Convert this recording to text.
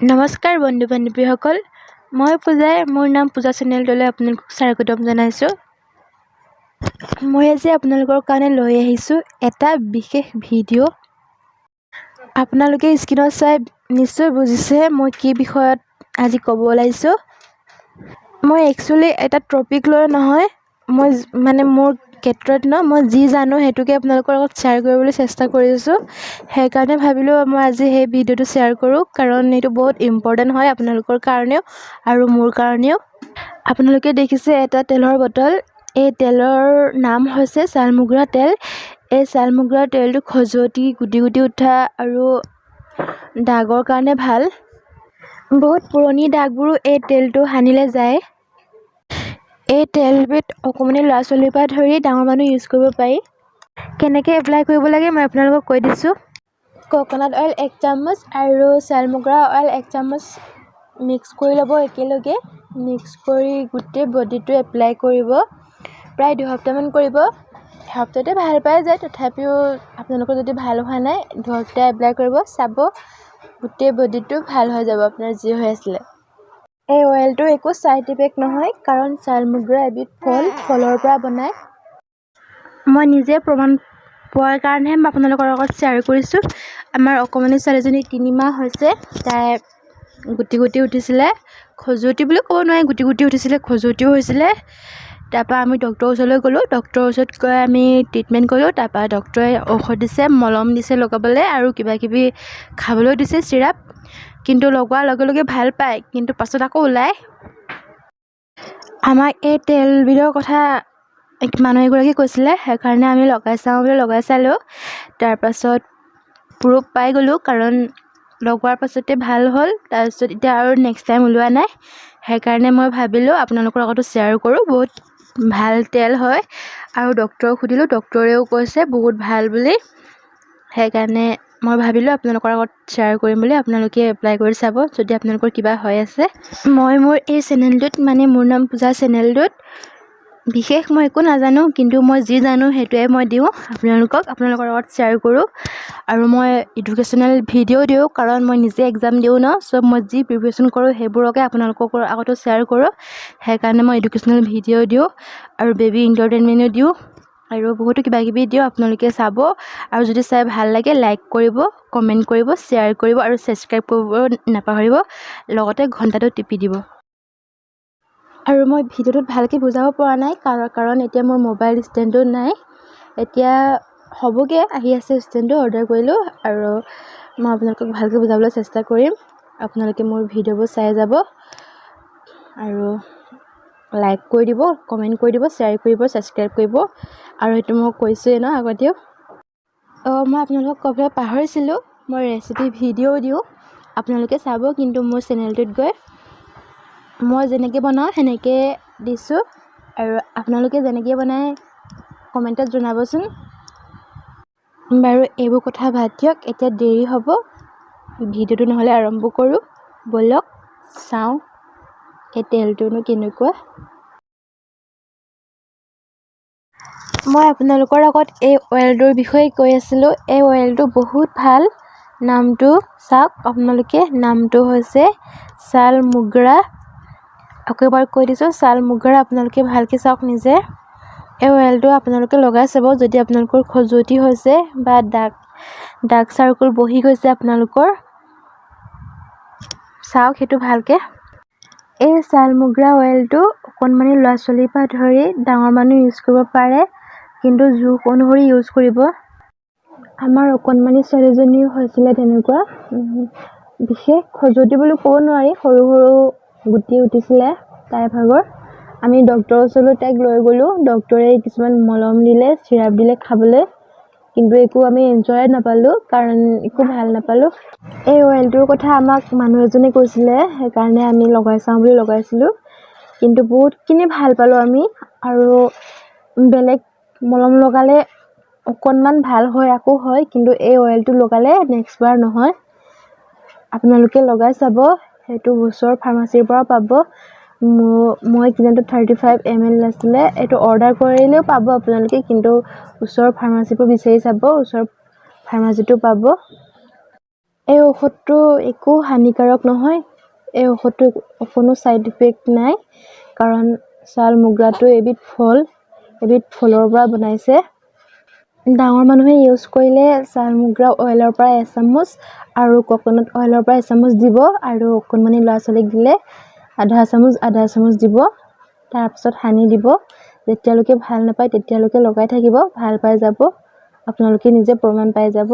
নমস্কাৰ বন্ধু বান্ধৱীসকল, মই পূজাই মোৰ নাম পূজা চেনেলটোলৈ আপোনালোকক স্বাগতম জনাইছোঁ। মই আজি আপোনালোকৰ কাৰণে লৈ আহিছোঁ এটা বিশেষ ভিডিঅ'। আপোনালোকে স্ক্ৰীণত চাই নিশ্চয় বুজিছে মই কি বিষয়ত আজি ক'ব ওলাইছোঁ। মই একচুৱেলি এটা টপিক লৈ নহয়, মই মানে মোৰ ক্ষেত্ৰত ন মই যি জানো সেইটোকে আপোনালোকৰ লগত শ্বেয়াৰ কৰিবলৈ চেষ্টা কৰিছোঁ। সেইকাৰণে ভাবিলোঁ মই আজি সেই ভিডিঅ'টো শ্বেয়াৰ কৰোঁ, কাৰণ এইটো বহুত ইম্পৰ্টেণ্ট হয় আপোনালোকৰ কাৰণেও আৰু মোৰ কাৰণেও। আপোনালোকে দেখিছে এটা তেলৰ বটল। এই তেলৰ নাম হৈছে ছালমুগৰা তেল। এই ছালমুগৰা তেলটো খজুৱতি, গুটি গুটি উঠা আৰু দাগৰ কাৰণে ভাল। বহুত পুৰণি দাগবোৰো এই তেলটো সানিলে যায়। এই তেলবিধ অকণমানি ল'ৰা ছোৱালীৰ পৰা ধৰি ডাঙৰ মানুহ ইউজ কৰিব পাৰি। কেনেকৈ এপ্লাই কৰিব লাগে মই আপোনালোকক কৈ দিছোঁ। কক'নাট অইল 1 চামুচ আৰু ছালমুগৰা অইল 1 চামুচ মিক্স কৰি ল'ব একেলগে। মিক্স কৰি গোটেই বডিটো এপ্লাই কৰিব। প্ৰায় 2 সপ্তাহমান কৰিব। এসপ্তাহতে ভাল পাই যায়, তথাপিও আপোনালোকৰ যদি ভাল হোৱা নাই 2 সপ্তাহ এপ্লাই কৰিব, চাব গোটেই বডিটো ভাল হৈ যাব আপোনাৰ যি হৈ আছিলে। এই অইলটো একো ছাইড ইফেক্ট নহয়, কাৰণ ছালমুগৰা এবিধ ফল, ফলৰ পৰা বনায়। মই নিজে প্ৰমাণ পোৱাৰ কাৰণেহে মই আপোনালোকৰ লগত শ্বেয়াৰ কৰিছোঁ। আমাৰ অকণমানি ছোৱালীজনী 3 মাহ হৈছে, তাই গুটি গুটি উঠিছিলে, খজুৱতি বুলি ক'ব নোৱাৰি, গুটি গুটি উঠিছিলে, খজুৱতিও হৈছিলে। তাৰপৰা আমি ডক্টৰৰ ওচৰলৈ গ'লোঁ। ডক্টৰৰ ওচৰত গৈ আমি ট্ৰিটমেণ্ট কৰিলোঁ। তাৰপৰা ডক্টৰে ঔষধ দিছে, মলম দিছে লগাবলৈ আৰু কিবা কিবি খাবলৈও দিছে চিৰাপ। কিন্তু লগোৱাৰ লগে লগে ভাল পায়, কিন্তু পাছত আকৌ ওলায়। আমাক এই তেলবিধৰ কথা মানুহ এগৰাকীয়ে কৈছিলে, সেইকাৰণে আমি লগাই চাওঁ বুলি লগাই চালোঁ। তাৰপাছত প্ৰুফ পাই গ'লোঁ, কাৰণ লগোৱাৰ পাছতে ভাল হ'ল। তাৰপিছত এতিয়া আৰু নেক্সট টাইম ওলোৱা নাই। সেইকাৰণে মই ভাবিলোঁ আপোনালোকৰ লগতো শ্বেয়াৰ কৰোঁ। বহুত ভাল তেল হয় আৰু ডক্টৰক সুধিলোঁ, ডক্টৰেও কৈছে বহুত ভাল বুলি। সেইকাৰণে মই ভাবিলোঁ আপোনালোকৰ আগত শ্বেয়াৰ কৰিম বুলি। আপোনালোকে এপ্লাই কৰি চাব যদি আপোনালোকৰ কিবা হৈ আছে। মই মোৰ এই চেনেলটোত, মানে মোৰ নাম পূজা চেনেলটোত বিশেষ মই একো নাজানো, কিন্তু মই যি জানো সেইটোৱে মই দিওঁ আপোনালোকক, আপোনালোকৰ লগত শ্বেয়াৰ কৰোঁ। আৰু মই এডুকেশ্যনেল ভিডিঅ' দিওঁ, কাৰণ মই নিজে এক্সাম দিওঁ ন, চ' মই যি প্ৰিপেৰেশ্যন কৰোঁ সেইবোৰকে আপোনালোকৰ আগতো শ্বেয়াৰ কৰোঁ। সেইকাৰণে মই এডুকেশ্যনেল ভিডিঅ' দিওঁ আৰু বেবী এণ্টাৰটেইনমেণ্টো দিওঁ আৰু বহুতো কিবা কিবি দিওঁ। আপোনালোকে চাব আৰু যদি চাই ভাল লাগে লাইক কৰিব, কমেণ্ট কৰিব, শ্বেয়াৰ কৰিব আৰু ছাবস্ক্ৰাইব কৰিব নাপাহৰিব, লগতে ঘণ্টাটো টিপি দিব। আৰু মই ভিডিঅ'টোত ভালকৈ বুজাব পৰা নাই, কাৰণ এতিয়া মোৰ মোবাইল ষ্টেণ্ডটো নাই। এতিয়া হ'বগৈ, আহি আছে ষ্টেণ্ডটো, অৰ্ডাৰ কৰিলোঁ আৰু মই আপোনালোকক ভালকৈ বুজাবলৈ চেষ্টা কৰিম। আপোনালোকে মোৰ ভিডিঅ'বোৰ চাই যাব আৰু লাইক কৰি দিব, কমেণ্ট কৰি দিব, শ্বেয়াৰ কৰিব, ছাবস্ক্ৰাইব কৰিব। আৰু সেইটো মই কৈছোঁৱেই ন আগতেও। অঁ, মই আপোনালোকক ক'বলৈ পাহৰিছিলোঁ, মই ৰেচিপি ভিডিঅ' দিওঁ, আপোনালোকে চাব। কিন্তু মোৰ চেনেলটোত গৈ মই যেনেকৈ বনাওঁ সেনেকৈ দিছোঁ আৰু আপোনালোকে যেনেকৈ বনায় কমেণ্টত জনাবচোন। বাৰু এইবোৰ কথা বাদ দিয়ক, এতিয়া দেৰি হ'ব, ভিডিঅ'টো নহ'লে আৰম্ভ কৰোঁ। ব'লক চাওঁ এই তেলটোনো কেনেকুৱা। মই আপোনালোকৰ আগত এই অইলটোৰ বিষয়ে কৈ আছিলোঁ। এই অইলটো বহুত ভাল। নামটো চাওক আপোনালোকে, নামটো হৈছে ছালমুগৰা। আকৌ এবাৰ কৈ দিছোঁ, ছালমুগৰা। আপোনালোকে ভালকৈ চাওক নিজে। এই অইলটো আপোনালোকে লগাই চাব যদি আপোনালোকৰ খজুৱতি হৈছে বা ডাৰ্ক চাৰ্কল বহি গৈছে আপোনালোকৰ, চাওক সেইটো ভালকৈ। এই ছালমুগৰা অইলটো অকণমানি ল'ৰা ছোৱালীৰ পৰা ধৰি ডাঙৰ মানুহ ইউজ কৰিব পাৰে, কিন্তু জোখ অনুসৰি ইউজ কৰিব। আমাৰ অকণমানি ছোৱালীজনীও হৈছিলে তেনেকুৱা, বিশেষ খজুৱতি বুলি ক'ব নোৱাৰি, সৰু সৰু গুটি উঠিছিলে তাইৰ ভাগৰ। আমি ডক্টৰৰ ওচৰলৈ তাইক লৈ গ'লোঁ। ডক্টৰে কিছুমান মলম দিলে, চিৰাপ দিলে খাবলৈ, কিন্তু একো আমি এনজয়ে নাপালোঁ, কাৰণ একো ভাল নাপালোঁ। এই অইলটোৰ কথা আমাক মানুহ এজনে কৈছিলে, সেইকাৰণে আমি লগাই চাওঁ বুলি লগাইছিলোঁ, কিন্তু বহুতখিনি ভাল পালোঁ আমি। আৰু বেলেগ মলম লগালে অকণমান ভাল হয়, আকৌ হয়, কিন্তু এই অইলটো লগালে নেক্সট বাৰ নহয়। আপোনালোকে লগাই চাব, সেইটো ওচৰৰ ফাৰ্মাচীৰ পৰাও পাব। মই কিনাটো 35 ml আছিলে। এইটো অৰ্ডাৰ কৰিলেও পাব আপোনালোকে, কিন্তু ওচৰৰ ফাৰ্মাচীবোৰ বিচাৰি চাব, ওচৰৰ ফাৰ্মাচীটো পাব। এই ঔষধটো একো হানিকাৰক নহয়। এই ঔষধটো অকণো ছাইড ইফেক্ট নাই, কাৰণ ছাল মুগ্ৰাটো এবিধ ফল, এবিধ ফলৰ পৰা বনাইছে। ডাঙৰ মানুহে ইউজ কৰিলে ছাল মুগ্ৰা অইলৰ পৰা এচামুচ আৰু কক'নাট অইলৰ পৰা এচামুচ দিব আৰু অকণমানি ল'ৰা ছোৱালীক দিলে আধা চামুচ আধা চামুচ দিব। তাৰপিছত সানি দিব। যেতিয়ালৈকে ভাল নাপায়, তেতিয়ালৈকে লগাই থাকিব। ভাল পাই যাব, আপোনালোকে নিজে প্ৰমাণ পাই যাব।